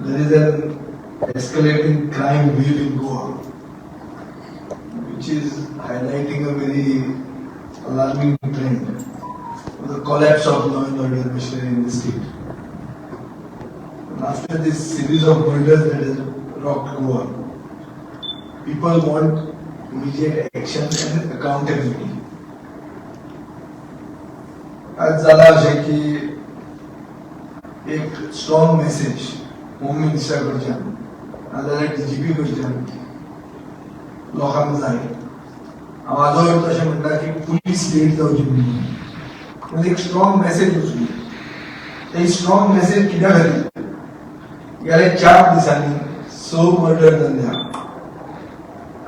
There is an escalating crime wave in Goa, which is highlighting a very alarming trend of the collapse of law and order machinery in the state. And after this series of murders that has rocked Goa, people want immediate action and accountability. आज जाला अशें की एक strong message home मिनिस्टरा कडच्यान नाजाल्यार DGP कडच्यान लोकांक जाय. हांव हाजो अर्थ अशें म्हणटा की पुलीस स्टेट जावची म्हणून, पूण एक स्ट्रॉंग मेसेज वचूं. ते स्ट्रॉंग मेसेज कित्या खातीर? गेल्या 4 दिसांनी 6 मर्डर जाल्ले आहा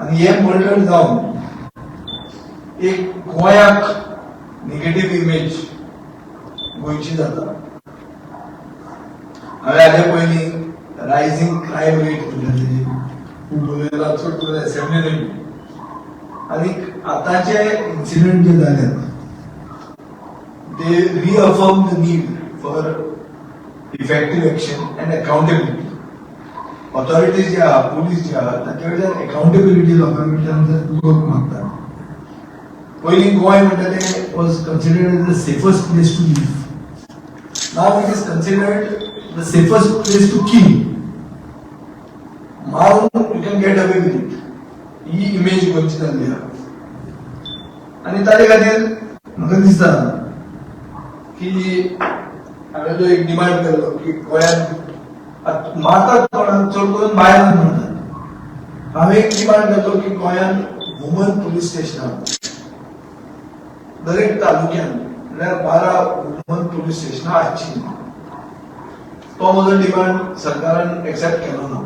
आनी हे मर्डर जावन एक गोंयाक निगेटीव इमेज गोंयची जाता. हांवें हाजे पयलीं रायझींग क्रायम रेट म्हणटा तेजी खूब उलयला, चड करून असेंब्लीनूय. आनी आतांचे इन्सिडंट जे जाल्यात, they reaffirm the need for effective action and accountability. Authorities जे आहा, पुलीस जे आहा, तांचे कडल्यान अकाउंटेबिलिटी लोकां कडल्यान लोक मागतात. पयलीं गोंय म्हणटा तें was considered as the safest place to live. Now it is considered the safest place to kill. मारून you can get away with it. He image गोंयची जाल्ली आहा आनी ताजे खातीर म्हाका दिसता की हांवें जो एक डिमांड केल्लो की गोंयांत मारतात कोणाक, चड करून बायलांक मारतात. हांवें एक डिमांड केल्लो की गोंयांत वुमन पुलीस स्टेशनां, दरेक तालुक्यान, म्हणल्यार 12वुमन पुलीस स्टेशनां आसची. तो म्हजो डिमांड सरकारान एक्सेप्ट केलो ना.